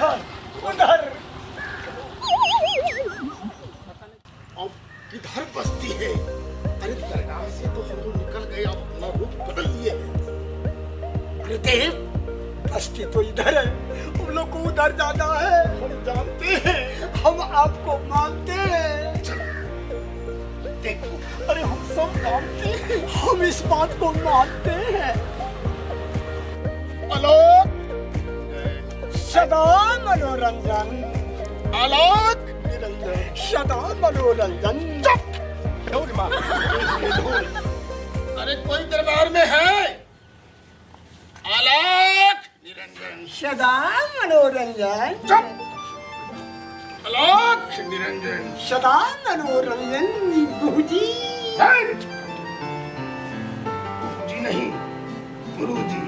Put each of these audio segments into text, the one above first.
उधर उधर। अब किधर बस्ती है? अरे दरगाह से तो हम लोग निकल गए, अब अपना रूप बदल लिए हैं। गुरुदेव, बस्ती तो इधर है, हम लोग को उधर जाना है। हम जानते हैं, हम आपको मानते हैं। देखो, अरे हम सब जानते हैं, हम इस बात को मानते हैं। आलोक सदा मनोरंजन, आलोक निरंजन, सदा मनोरंजन। ढोल मार, ढोल। अरे कोई दरबार में है? आलोक निरंजन, सदा मनोरंजन, चुप। आलोक निरंजन, सदा मनोरंजन। गुरुजी, गुरुजी नहीं, गुरुजी।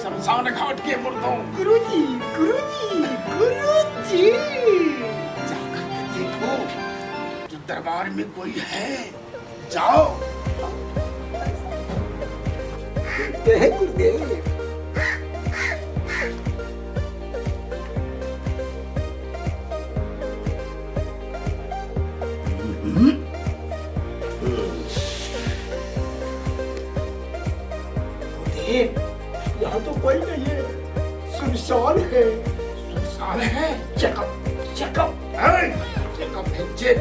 शमशान घाट के मुर्दों। गुरुजी गुरुजी गुरुजी, जाकर के देखो जो दरबार में कोई है, जाओ। देखते हैं गुरुदेव। गुरुदेव, यहाँ तो कोई नहीं है, सुनसान है। सुनसान है? चेकअप चेकअप चेकअप है, चेक।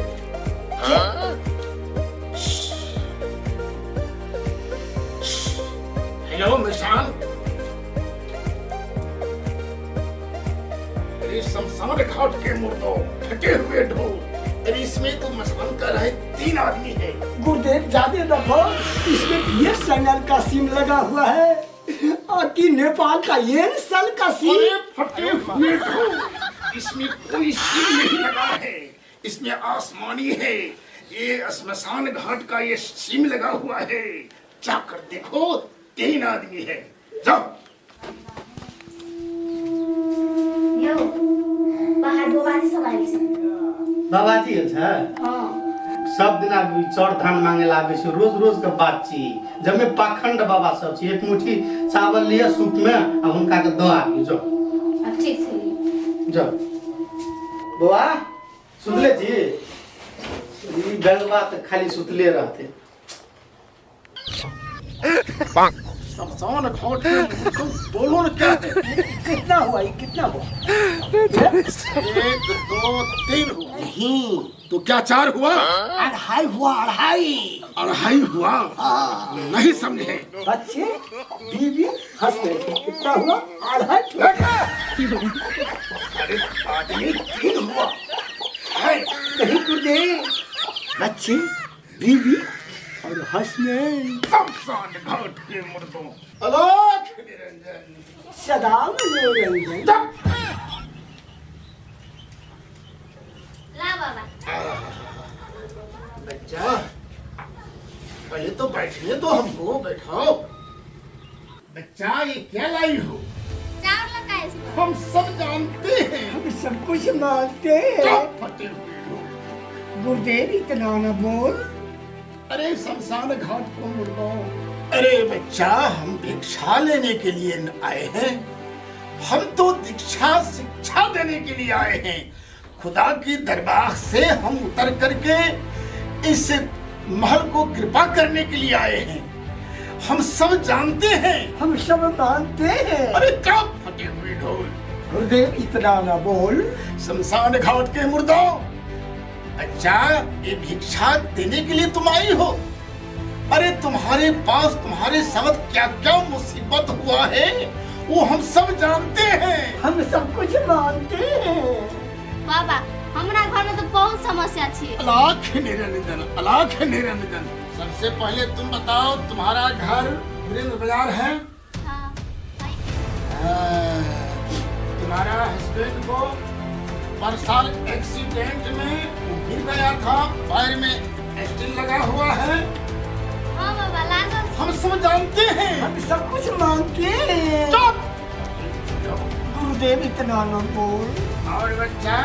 हेलो मिशान, अरे शमशान घाट के मुर्दों, फटे हुए ढोल। अरे इसमें तो मसान का रहे 3 आदमी है। गुरुदेव ज्यादा देखो, इसमें BSNL का सिम लगा हुआ है और कि नेपाल का एनसेल का सिम। अरे फटे हुए ढोल, इसमें कोई सिम नहीं लगा है, इसमें आसमानी है। ये श्मशान घाट का ये सिम लगा हुआ है, जाकर देखो 3 आदमी है। जाओ। यौ, बाहर बाबाजी सब आयल छै। बाबाजी आयल छै? हाँ। सब दिन आब चाउर धान मांगे ला आबै छै, रोज रोज के बात छी। जमे पाखंड बाबा सब छी, एक मुट्ठी चावल लिअ सूप में आ हुनका के दऽ आबी जाओ। अब ठीक छै। जाओ। बौआ सुतले छी? ई बेलवा तऽ खाली सुतले रहते। शमशान घाट में तुम बोलो ना क्या है? कितना हुआ ये, कितना हुआ? 1 2 3 हुआ। नहीं। तो क्या 4 हुआ? 2.5 हुआ, 2.5। 2.5 हुआ? हाँ। नहीं समझे। बच्चे बीवी हंसते, कितना हुआ? 2.5। अरे आदमी 3 हुआ है। नहीं गुरुदेव, बच्चे बीवी और हसनैन। शमशान घाट के मुर्दों, आलोक निरंजन, सदा मनोरंजन। ला बाबा। बच्चा पहले तो बैठने दो हमको, बैठाओ। बच्चा ये क्या लाई हो? चावल लगाए छी। हम सब जानते हैं, हम सब कुछ मानते हैं। चुप फटे हुए लोग। गुरुदेव इतना न बोल। अरे शमशान घाट को मुर्दों, अरे बच्चा हम भिक्षा लेने के लिए आए हैं, हम तो दीक्षा शिक्षा देने के लिए आए हैं। खुदा की दरबार से हम उतर करके इस महल को कृपा करने के लिए आए हैं। हम सब जानते हैं, हम सब मानते हैं। अरे क्या फटे हुए ढोल। गुरुदेव इतना ना बोल। शमशान घाट के मुर्दों, अच्छा ये भिक्षा देने के लिए तुम आई हो। अरे तुम्हारे पास तुम्हारे साथ क्या क्या मुसीबत हुआ है वो हम सब जानते हैं, हम सब कुछ मानते हैं। बाबा हमरा घर में तो बहुत समस्या छी। अलाख निरंजन, अलाख निरंजन। सबसे पहले तुम बताओ तुम्हारा घर वीरेंद्र बाजार है? हाँ। तुम्हारा हस्बैंड को पर साल एक्सीडेंट में गिर गया था, पैर में स्टील लगा हुआ है। हाँ बाबा लागल। हम सब जानते हैं, हम सब कुछ मानते हैं। चुप। गुरुदेव इतना न बोल। और बच्चा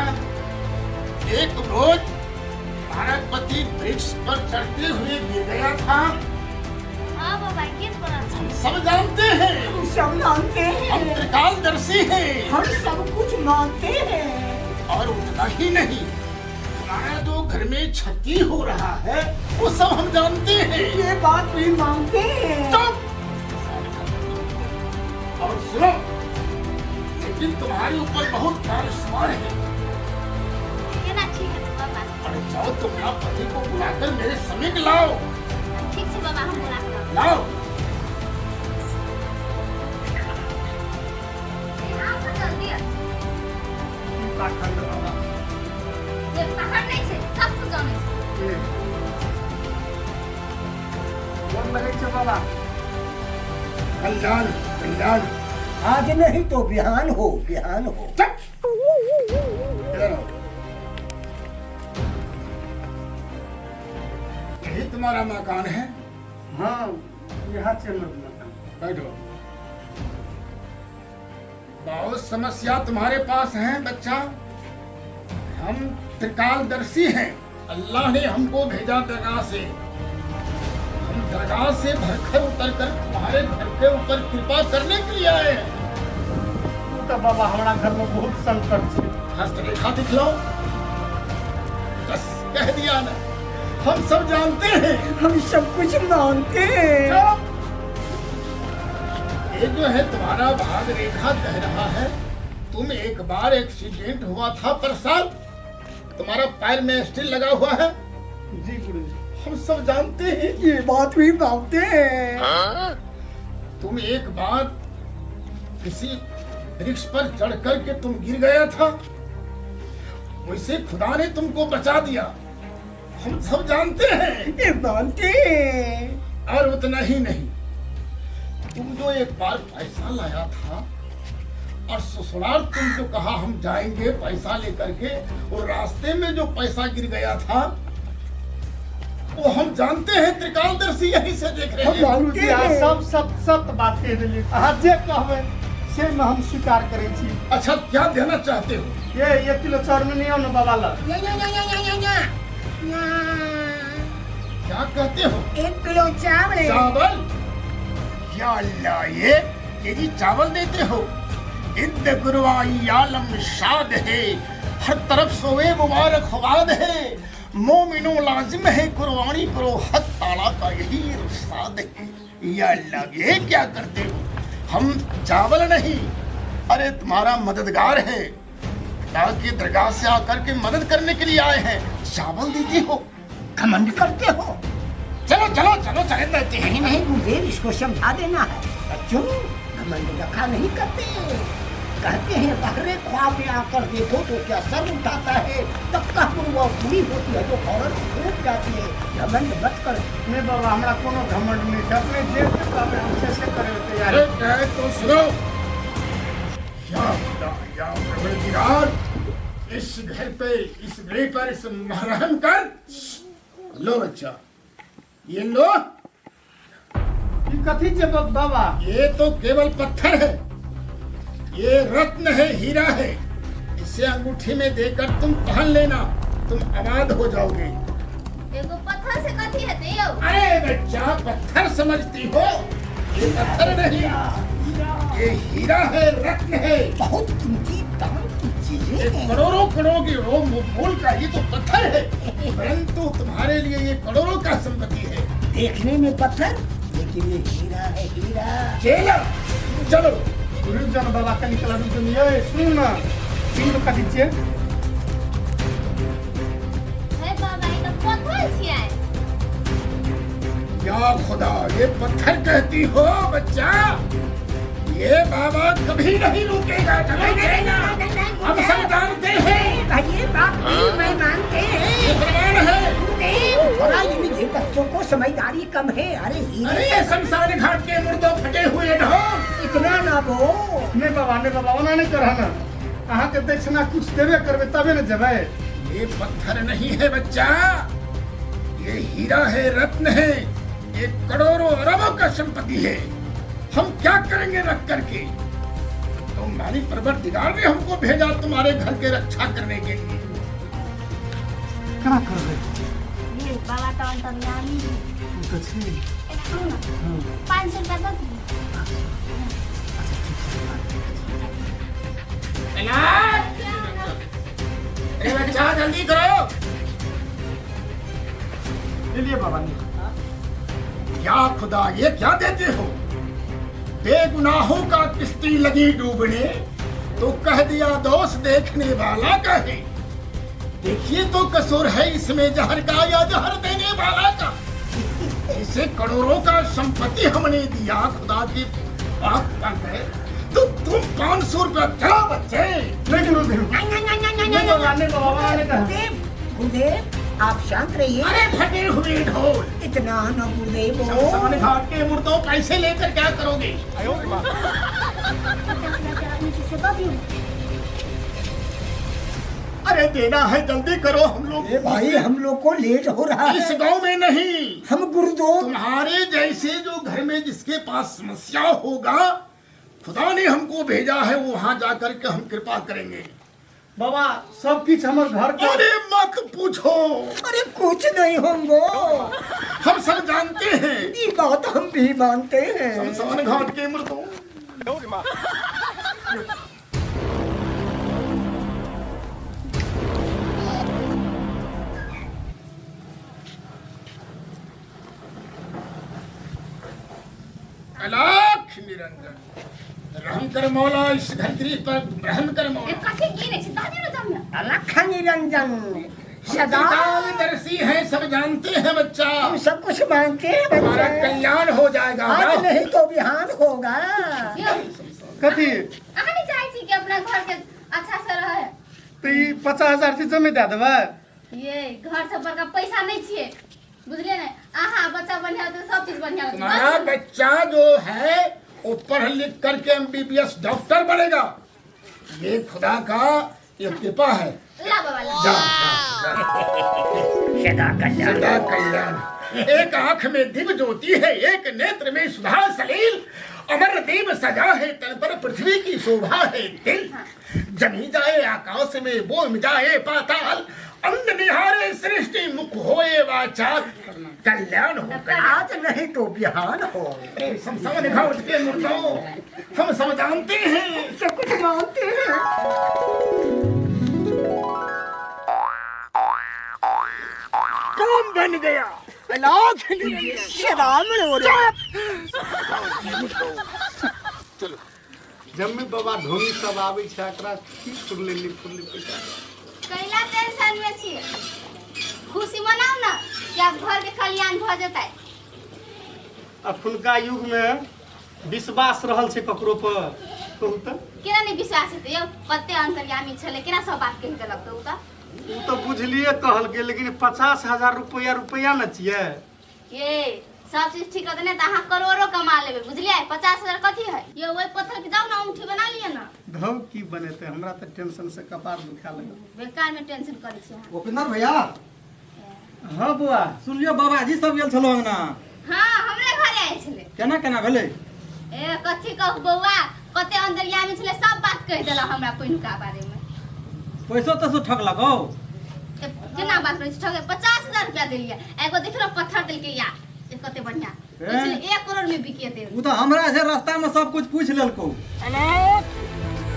एक रोज भारतपति वृक्ष पर चढ़ते हुए गिर गया था हाँ बाबा के पड़ल छै। हम सब जानते हैं। हम सब मानते हैं। हम त्रिकालदर्शी हैं। हम सब कुछ मानते हैं। और उतना ही नहीं, तुम्हारा जो घर में क्षति हो रहा है वो सब हम जानते हैं। ये बात भी मानते हैं। चुप! और सुनो, लेकिन तुम्हारे ऊपर बहुत कार्य है। केना ठीक हेतै बाबा? अरे जाओ तुम्हारा पति को बुलाकर मेरे समीप लाओ। ठीक छै बाबा, हम बुला के लाओ। लाओ। आउ तऽ जल्दी। की पाखंड बाबा? ये पहाड़ नहि छै, सब कुछ जानै छै। ए गोर लगै छै बाबा। कल्याण कल्याण। आज नहीं तो बिहान हो, बिहान हो। चुप! इधर आओ। यही तुम्हारा मकान है? हाँ, यहाँ छै हमर मकान। बैठो। बहुत समस्या तुम्हारे पास है बच्चा। हम त्रिकालदर्शी हैं। अल्लाह ने हमको भेजा दरगाह से। हम दरगाह से भरकर उतर कर तुम्हारे घर के ऊपर कृपा करने के लिए आए हैं। ओ तऽ बाबा हमरा घर में बहुत संकट छै। हस्तरेखा दिखलाओ। बस कह दिया ना, हम सब जानते हैं। हम सब कुछ मानते हैं। चुप! ये जो है तुम्हारा भाग रेखा कह रहा है, तुम एक बार एक्सीडेंट हुआ था पर साल, तुम्हारा पैर में स्टील लगा हुआ है। जी गुरुजी। हम सब जानते हैं। ये बात भी मानते हैं। तुम एक बार किसी वृक्ष पर चढ़ कर के तुम गिर गया था, वैसे खुदा ने तुमको बचा दिया। हम सब जानते हैं। ये मानते हैं। और उतना ही नहीं, तुम जो एक बार पैसा लाया था और ससुराल तुम जो कहा हम जाएंगे पैसा लेकर के, और रास्ते में जो पैसा गिर गया था वो हम जानते हैं। त्रिकालदर्शी यहीं से देख रहे हम हैं। मानते गुरुजी अहाँ हैं। सब सब सत बात कहि देलियै। अहाँ जे कहबै से में हम स्वीकार करै छी। अच्छा, क्या देना चाहते हो? ये 1 किलो चाउर में नहीं आओ ना बाबा लग। क्या कहते हो? 1 किलो चावल। चावल? या अल्लाह, ये केजी चावल देते हो? इंद गुरुआई आलम शाद है, हर तरफ सोए मुबारक वाद है। मोमिनो लाजिम है कुर्बानी करो, हक ताला का यही इरशाद है। या अल्लाह, ये क्या करते हो? हम चावल नहीं, अरे तुम्हारा मददगार है, खुदा की दरगाह से आकर के मदद करने के लिए आए हैं, चावल देते हो? घमंड करते हो? चलो चलो चलो, चले देते हैं। नहीं नहीं गुरुदेव, इसको समझा देना है। बच्चों, घमंड रखा नहीं करते। कहते हैं बहरे ख्वाब में आकर देखो तो क्या सर उठाता है, तब का वो पूरी होती है जो फौरन फूट जाती है। घमंड मत कर। नहीं बाबा, हमरा कोनो घमंड नहीं छै। अपने जे कहबै हम से से करै लए तैयार। अरे कहे तो सुनो। या खुदा या परवरदिगार, इस घर पे, इस गृह पर इस रहम कर। लो बच्चा, ये लो। ई कथी छै बाबा? ये तो केवल पत्थर है, ये रत्न है, हीरा है। इसे अंगूठी में देकर तुम पहन लेना, तुम आबाद हो जाओगे। एगो पत्थर से कथी हेतै यौ? अरे बच्चा, पत्थर समझती हो? ये पत्थर नहीं, ये हीरा है, रत्न है। बहुत कीमती दाम की चीजें ये हैं। करोड़ों करोड़ों की रो मोल का ये तो पत्थर है, परंतु तुम्हारे लिए ये करोड़ों का संपत्ति है। देखने में पत्थर, लेकिन ये हीरा है, हीरा। चेला चलो। रुकि जाउ ने बाबा, कनी काल रुकि जाउ ने। यै सुनू ने, सुनू ने कथी छियै? हे बाबा, ई तऽ पत्थर छियै। या खुदा, ये पत्थर कहती हो बच्चा? ये बाबा कभी नहीं रुकेगा। चलो चलेगा, हम सब जानते हैं। भाई ये बात भी मैं मानते हैं। ये प्रमाण है। गुरुदेव, थोड़ा ये बच्चों को समझदारी कम है। अरे हीरे अरे शमशान घाट के मुर्दों फटे हुए ढोल। इतना ना बो। नहीं बाबा, नहीं बाबा, ओना नहीं करह ने। अहाँके दक्षिणा कुछ देबे करबै तबे ने जेबै। ये पत्थर नहीं है बच्चा, ये हीरा है, रत्न है। ये करोड़ों अरबों का संपत्ति है। हम क्या करेंगे रख करके? तो मालिक परवरदिगार ने हमको भेजा तुम्हारे घर के रक्षा करने के लिए। केना करबै? ये बाबा तऽ अंतर्यामी। ई तऽ छै। सुनू ने, 500 रुपया दऽ दियौ। अरे बच्चा जल्दी करो। ले बाबा ले। क्या खुदा ये क्या देते हो? बेगुनाहों का किश्ती लगी डूबने तो कह दिया दोष देखने वाला कहे। देखिए तो कसूर है इसमें जहर का या जहर देने वाला का। इसे करोड़ों का संपत्ति हमने दिया खुदा की बात है तो तुम 500 रुपया चला बच्चे। नहीं गुरुदेव। नहीं नहीं नहीं नहीं नहीं बाबा, नहीं बाबा, नहीं कहा। गुरुदेव, गुरुदेव आप शांत रहिए। अरे फटे हुए ढोल, इतना न गुरुदेव। शमशान घाट के मुर्दों पैसे लेकर क्या करोगे? 50 रुपया अंगूठी से दऽ दियौ। अरे देना है जल्दी करो। हम लोग ए भाई हम लोग को लेट हो रहा है। इस गांव में नहीं, हम गुरुदेव तुम्हारे जैसे जो घर में जिसके पास समस्या होगा खुदा ने हमको भेजा है, वो वहाँ जाकर के हम कृपा करेंगे। बाबा सब किछ हमर घर के। अरे मत पूछो। अरे कुछ नहीं होंगे, हम सब जानते हैं। ये बात हम भी मानते हैं। शमशान घाट के मुर्दों। अलाख निरंजन रहम कर मौला, इस घर गृह पर रहम कर ए मौला। कथी गिनै छी? दऽ दियौ ने जम्मे। अलख निरंजन सदा दर्शी है, सब जानते हैं बच्चा। हम सब कुछ मानते हैं हमारा बच्चे। कल्याण हो जाएगा। आज नहीं तो बिहान होगा। यौ, कथी? अहाँ नहि चाहै छी कि अपना घर के अच्छा से रहे? तऽ ई 50,000 से जमे दए देबै? ये घर से बड़का पैसा नहीं छियै, बुझलियै ने? अहाँ बच्चा बढ़िया होतै सब चीज बढ़िया होतै। तुम्हारा बच्चा जो है वो पढ़ लिख करके एमबीबीएस डॉक्टर बनेगा, ये खुदा का ये कृपा है। ला बाबा ला। जा, जा, जा। सदा कल्याण। सदा कल्याण। एक आंख में दिव्य ज्योति है, एक नेत्र में सुधा सलील, अमर देव सजा है तन पर पृथ्वी की शोभा है दिल। जमी जाए आकाश में बोम जाए पाताल, अंध निहारे सृष्टि मुख होए वाचाल। कल्याण हो कल्याण। आज नहीं तो बिहान हो। ए, शमशान घाट के मुर्दों हम सब जानते हैं, सब कुछ मानते हैं। काम बन गया। अलाख निरंजन। सदा मनोरम। चलो जम्मे बाबा ढोंगी सब आबै छै, एकरा की फुरले ली फुरले पैसा। कैला टेंशन में छियै? खुशी मनाउ ने कि आब घर के कल्याण भऽ जेतै। अखुनका युग में विश्वास रहल छै ककरो पर, कहू तऽ? केना नहि विश्वास हेतै यौ? कते अंतर्यामी छलै, केना सब बात कहि देलक तऽ उ तऽ? ओ तऽ बुझलिए कहलकै, लेकिन 50,000 रुपया रुपया न छियै। ये सब चीज ठीक रहतै ने तऽ अहाँ करोड़ो कमा लेबै, बुझलियै? 50,000 कथी है ये? ओहि पत्थर के जाउ ने अंगूठी बना लिअ ने। धौ की बनेतै, हमरा तऽ टेंशन से कपार दुखा लगल। बेकार में टेंशन करै छी अहाँ। गोपिंदर भैया। हाँ बुआ। सुनलियो बाबाजी सब गेल छलो अंगना? हाँ हमरे घरे आयल छलै। केना केना भेलै? ए कथी कहू बौआ, कते अंतर्यामी छलै, सब बात कहि देलक हमरा पहिनुका बारे में। पैसो तैसो ठकलक हौ? ए, केना बात करै छी ठके? 50,000 रुपया देलियै, एगो देखियौ ने पत्थर देलकै या, ए कते बढ़िया। ए? 1 करोड़ में बिकेतै। उ तऽ हमरा से रास्ता में सब कुछ पूछ लेलको।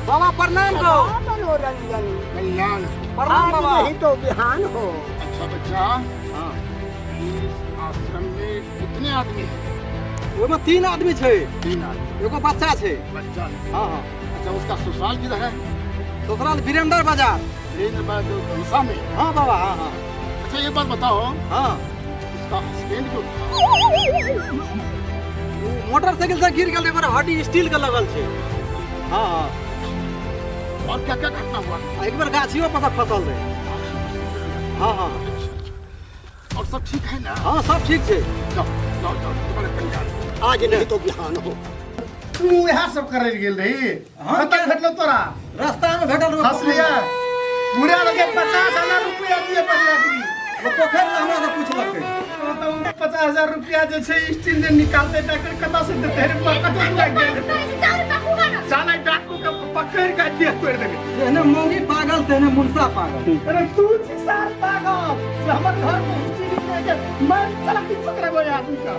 बाबा प्रणाम गो। मनोरंजन कल्याण। प्रणाम आज बाबा। नहीं तो बिहान हो। अच्छा बच्चा, हाँ। इस आश्रम में कितने आदमी हैं? ओहिमे 3 आदमी छै। 3 आदमी। एगो बच्चा छै। बच्चा है। हाँ हाँ। अच्छा उसका ससुराल किधर है? ससुराल वीरेंद्र बाजार। वीरेंद्र बाजार में। हाँ बाबा हाँ हाँ। अच्छा ये बात बताओ, हाँ इसका हस्बैंड जो था मोटरसाइकिल से गिर गेल, ओकर हड्डी स्टील के लगल छै। हाँ हाँ। और क्या क्या घटना हुआ? एक बार गाछियो पर फसल रहे। हाँ हाँ। और सब ठीक है ना? हाँ सब ठीक है। जाओ जाओ जाओ, तुम्हारे कल्याण। आज नहीं तो बिहान हो। तू इएह सब करै गेल रही? हाँ। कतऽ भेटलो तोरा? रास्ता में भेटल रहो। हंसलिया पूरा लगे 50,000 रुपया दिए पड़लक। ओ पोखरि लए हमरा से पूछलकै। तऽ 50,000 रुपया जे छै स्टील जे निकालतै डॉक्टर कतऽ से देतै रे? कतऽ लागि गेल? साला डाकू के पकड़ के देह तोड़ि देबै। जेहने मौगी पागल तेहने मुनसा पागल। अरे तू छी साल पागल जे हमर घर में स्टील के मारि चला की पकड़ेबै आदमी के।